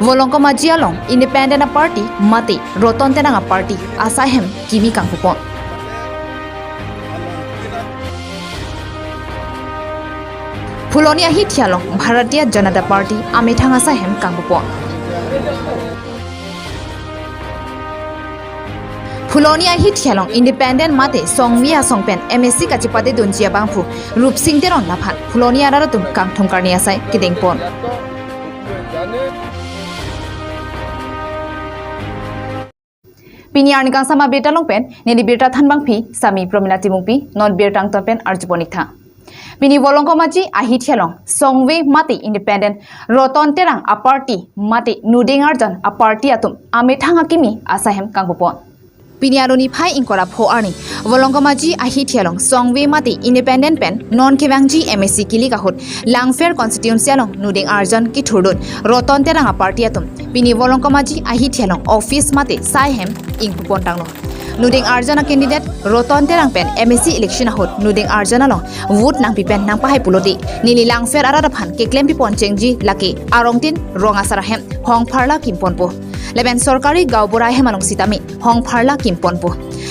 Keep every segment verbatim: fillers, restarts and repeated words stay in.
Volongkom Aji along independent a-party mate Roton Terang a-party asai ahem kimi kangpupon. Phuloni ahithi along Bharatiya Janata Party amethang asai ahem kangpupon. Phuloni ahithi along independent mate Songvi asong pen M A C kachepate dunji abangphu Rupsing Teron laphan Phuloni arat atum kangthum karni asai kedengpon. Pini arni kangsam abirta along pen neli birta thanbangpi Sami Promila Timungpi, non birta angton pen arjupon-iktha. Pini Volongkom Aji ahithi along Songvi mate independent Roton Terang a-party mate Nuding Arjan a-party atum amethang akimi asai ahem kangpupon. Pini arni phai ingkoi ra pho arni Volongkom Aji ahithi along Songvi mate independent pen non kevangji M A C kilik ahut Langpher constituency along Nuding Arjan kithurdun Roton Terang a-party atum pini Volongkom Aji ahithi along office mate sai ahem ingpupon tanglo. Nuding Arjan a-candidate Roton Terang pen M A C election ahut Nuding Arjan along vote nangpi pen nangpahai pulote neli Langpher arat aphan keklempipon chengji lake arongtin rong asar ahem hong pharla kimponpo. Lapen sorkari gaonbura ahem along sitame hong pharla kimponpo.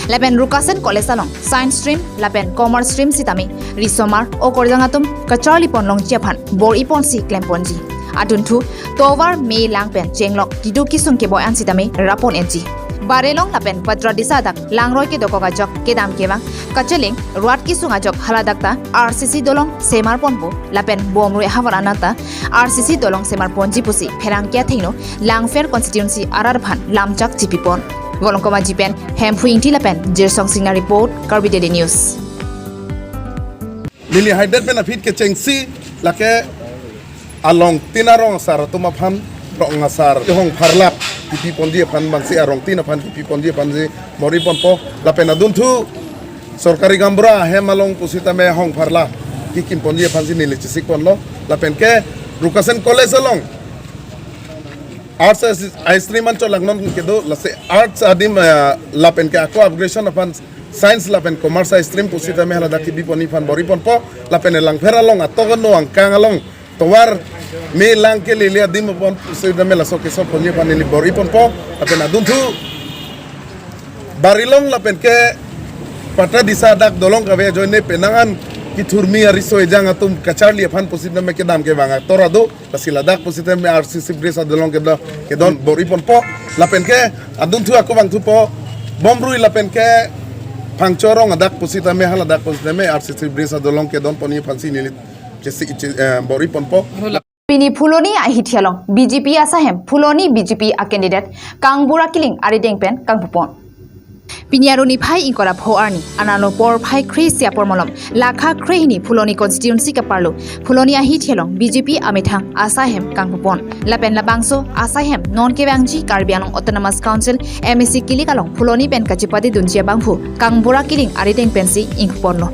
Lapen Rukasen College along science stream lapen commerce stream sitame risomar okorjang atum kacharlipon longji aphan bor-iponsi klemponji. Adunthu tovar me lang pen chenglok keduk kesung keboi an sitame rappon enji. Barelong lapen Patradisa adak langroi kedokok ajok kedam kevang kachelang rat kesung ajok haladak ta R C C dolong semarponpo lapen Bomrui ahavar anat ta R C C dolong semarponji pusi pherangke athengno Langpher constituency arat aphan lamchak chipipon. Volongkom Aji pen Hemphu Ingti lapen Jirsong Singnar report, Karbi Daily News. Neli haidet pen aphi kechengsi lake alongtin arong asar atum aphan rong asar kehong pharlap kipiponji aphan bangsi arongtin aphan kipiponji aphansi bor-iponpo lapen adunthu sorkari gaonbura ahem along pusitame hong pharla kikimponji aphansi neli chesikponlo lapen ke Rukasen College along arts ice cream an cholangnon kedo lasi arts adim, eh, lapen ke ako upgradation aphan science lapen commerce ice cream pusitame haladak kibipon aphan bor-iponpo lapen Langpher along atok no angkang along tovar me lang kelele adim aphan pusitame laso keso ponji aphan neli bor-iponpo lapen adunthu Barilong lapen ke Patradisa adak dolong kave ajoine penang an kithurmi ariso ejang atum kacharli aphan pusitame kedam kevang ator ado lasi ladak pusitame R C C bridge adolong kedo kedon bor-iponpo lapen ke adunthu ako vangthupo Bomrui lapen ke Phangcho arong adak pusitame haladak pusitame R C C bridge adolong kedonponji aphansi neli chesi, che-, eh, bor-iponpo. Pini Phuloni ahithi along B J P asai ahem Phuloni B J P a-candidate Kangbura Killing arideng pen kangpupon. Pini arni phai ingkoi ra pho arni anano porphai kre-isi apor malom lakha kre-hini Phuloni constituency kaparlo Phuloni ahithi along B J P amethang asai ahem kangpupon. Lapen labangso asai ahem non kevangji Karbi Anglong Autonomous Council M A C kilik along Phuloni pen kachepate dunji abangphu Kangbura Killing arideng pensi ingpuponlo.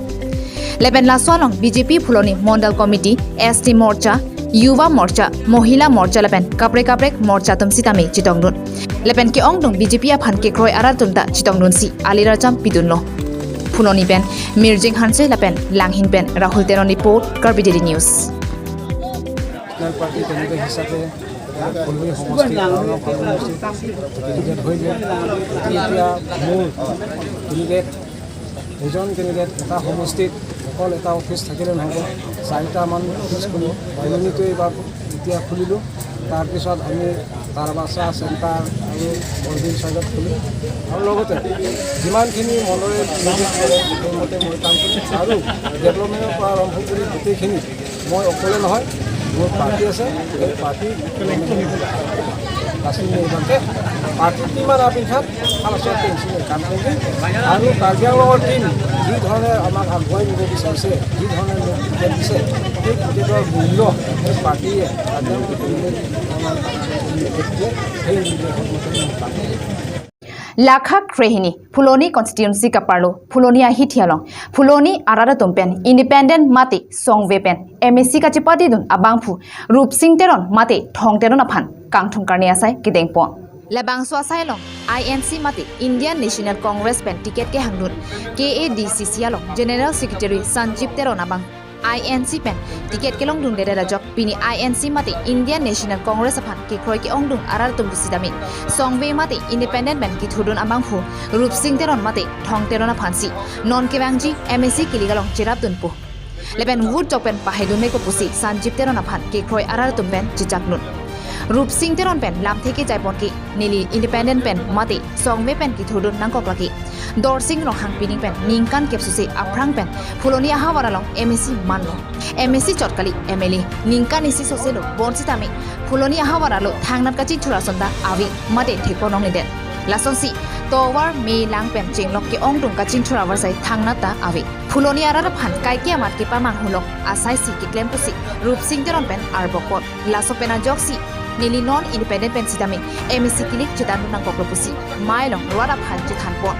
Lapen laso along B J P Phuloni Mondal Committee, S T Morcha, Yuva Morcha, Mohila Morcha lapen kaprek kaprek morcha atum sitame chetongdun. Lapen ke-ongdung B J P aphan kekroi arat atum ta chetongdunsi alirajam pidunlo. Phuloni pen Mirjing Hanse lapen Langhin pen Rahul Teron report, Karbi Daily News. National party candidate হিচাপে ফুলনি সমষ্টি, আৰলং সমষ্টি কেণ্ডিডেট হৈ গ'ল। গতিকে এতিয়া মোৰ কেণ্ডিডেট, এজন কেণ্ডিডেট এটা সমষ্টিত অকল এটা অফিচ থাকিলে নহ'ব, চাৰিটামান অফিচ খুলোঁ। ফুলনিটো এইবাৰ এতিয়া খুলিলোঁ। তাৰপিছত আমি তাৰাবাছা চেণ্টাৰ আৰু বৰবিল চাইডত খুলিম। আৰু লগতে যিমানখিনি মণ্ডলে নিৰ্দেশ কৰে, সেইমতে মই কাম কৰিম। আৰু ডেভেলপমেণ্টৰ পৰা আৰম্ভ কৰি গোটেইখিনি মই অকলে নহয়, মোৰ পাৰ্টি আছে, এই পাৰ্টি বাছি নিৰ্বাচন পাৰ্টিৰ টিম আৰু আমি খাম, ভাল আছে, টেনশ্যন কাম কৰিম। আৰু কাৰ্বি আংলঙৰ টিম যি ধৰণে আমাক আগুৱাই নিব বিচাৰিছে, যি ধৰণে মোক টিকেট দিছে, সেই টিকেটৰ মূল্য সেই পাৰ্টিয়ে কাৰ্বি আংলঙৰ টিমে আমাক নিৰ্দেশ দিয়ে, সেই নিৰ্দেশৰ মতে মই কাম কৰিম। Lakha kre-hini Phuloni constituency kaparlo Phuloni ahithi along Phuloni arat atum pen independent mate songve pen M A C kachepatedun abangphu Rupsing Teron mate Thong Teron aphan kangthum karni asai kedengpon. Labangso asai along I N C mate Indian National Congress pen ticket kehangdun K A D C C along General Secretary Sanjib Teron abang I N C pen ticket kelongdundedet ajok pini I N C mate Indian National Congress aphan kekroi ke-ongdung arat atum pusitame Sangve mate independent pen kethurdun abangphu Rupsing Teron mate Thong Teron aphansi non kevangji M A C kilik along cherapdunpo. Lapen vote jok pen pahaidunvekpo pusi Sanjib Teron aphan kekroi arat atum pen chechakdun. Rupsing Teron pen lamthe kejaipon ke neli independent pen mate Sangve pen kethurdun nangkok lake. Dorsing Ronghang pining pen ningkan kep suse aphrang pen Phuloni ahavar along M A C manlo. M A C chot kali M L A ningkan isi sose lo bonsitame Phuloni ahavar alo thangnat kachingthur ason ta ave mate thekponlongledet. Lasonsi tovar me lang pen chenglok ke-ongdung kachingthur avarsai thangnat ta ave. Phuloni arat aphan kaike amat kepamanghu long asaisi keklem pusi Rupsing Teron pen arbokpon. Laso pen ajoksi neli non independent pen sitame M A C kilik chethandun nangkoklo pusi mai along rat aphan chethanpon.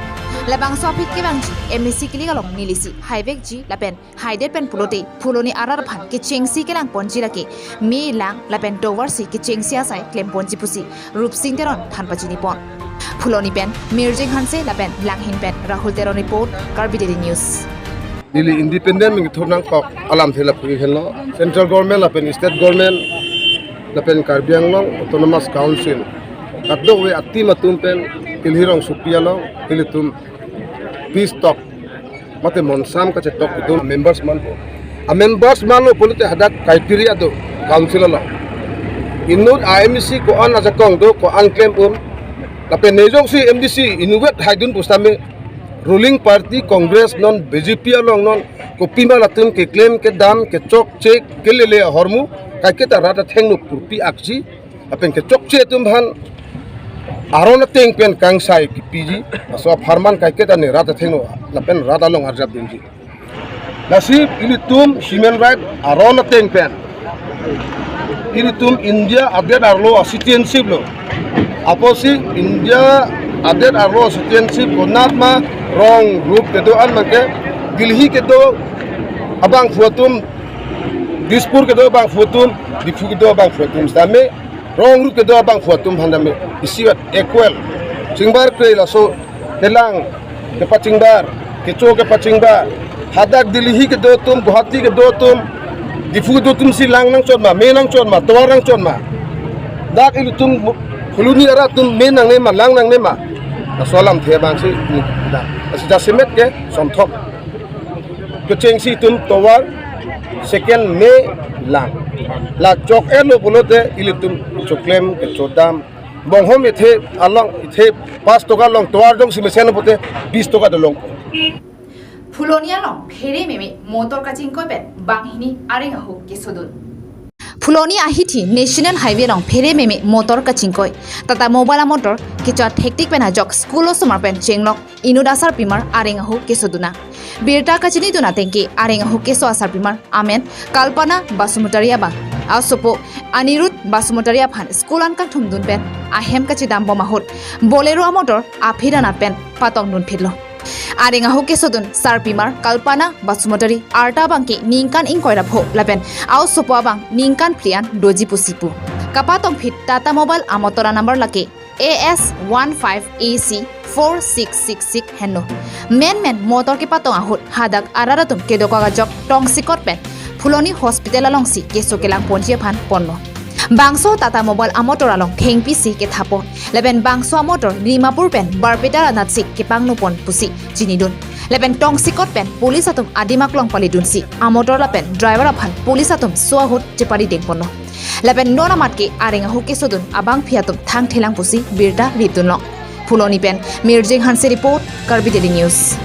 Labangso aphi kevangji M A C kilik along nelisi haivekji lapen haidet pen pulote Phuloni arat aphan kechengsi kelangponji lake me lang lapen tovarsi kechengsi asai klemponji pusi Rupsing Teron than pachinipon. Phuloni pen Mirjing Hanse lapen Langhin pen Rahul Teron report, Karbi Daily News. Neli independent pen kethur nangkok alamthe lapu henlo. Central government lapen state government lapen Karbi Anglong Autonomous Council kadokave a-team atum pen Delhi rongsopi along ilitum peace talk mate monsam kachetok kedo members manpo. A-members manlo pulote hadak criteria do council along. Inut a-M D C ko-an ajakong do, ko-an klem un. Lapen nejongsi M D C inutvet haidun pusitame ruling party Congress non B J P along non kopima latum keklem kedam kechokche kelele ahormu kaiketa rat athengno purpi akji. Lapen kechokche atum aphan aron ateng pen kangsai kepiji. Laso apharman kaiketa ne rat athengno lapen rat along arjapdunji. Lasi ilitum human right aron ateng pen ilitum India adet arlo a-citizenship lo. Apotsi India adet arlo a-citizenship konat ma rong rup kedo-an abangke Delhi kedo abangphu atum, Dispur kedo abangphu atum, Diphu kedo abangphu atum sitame rong rup kedo abangphu atum aphan tame isivet equal. Chingbar kre laso kelang kepachingbar, kecho kepachingbar. Hadak Delhi kedo atum, Guwahati kedo atum, Diphu kedo atumsi lang nangchot ma, me nangchot ma, tovar nangchot ma. Dak ilitum Phuloni arat atum me nangne ma, lang nangne ma. Laso alamthe abangsi dak. Lasi jasemet ke sonthok. Kechengsi itum tovar, second me lang. La chok-etlo pulote ilitum choklem kechodam. Bonghom ethe along, ethe pas toka along tovar jongsi mesen pote bis toka dolong. Phuloni along phere meme motor kachingkoi pen banghini areng ahu kesodun. Phuloni ahithi National Highway along phere meme motor kachingkoi. Tata Mobile amotor kecho thektik pen ajok school osomar pen chenglok inut asarpimar areng ahu kesodun nang. Birta kachinidun atengke areng ahu keso asarpimar amen Kalpana Basumatary abang asopo Anirudh Basumatary aphan school an kangthumdun pen ahem kachedambom ahut Bolero amotor aphi danat pen patongdunphitlo. Areng ahu kesodun sarpimar Kalpana Basumatary arta abangke ningkan ingkoi ra pho lapen aosopo abang ningkan phli an doji pusi pu. Kapatongphit Tata Mobile amotor anumber lake A S one five A C four six six six henlo. Menmen motor kepatong ahut hadak arat atum kedokok ajok tongsekot pen Phuloni Hospital alongsi keso kelangponji aphan ponlo. Bangso Tata Mobile amotor along thengpisi kethapon. Lapen bangso amotor Dimapur pen Barpeta anatsi kepangnopon pusi chinidun. Lapen tongsekot pen police atum adim aklong palidunsi amotor lapen driver aphan police atum so ahut chepari dengponlo. Lapen non amat ke areng ahu kesodun abangpi atum thangthelang pusi birta ripdunlong. Phuloni pen Mirjing Hanse report, Karbi Daily News.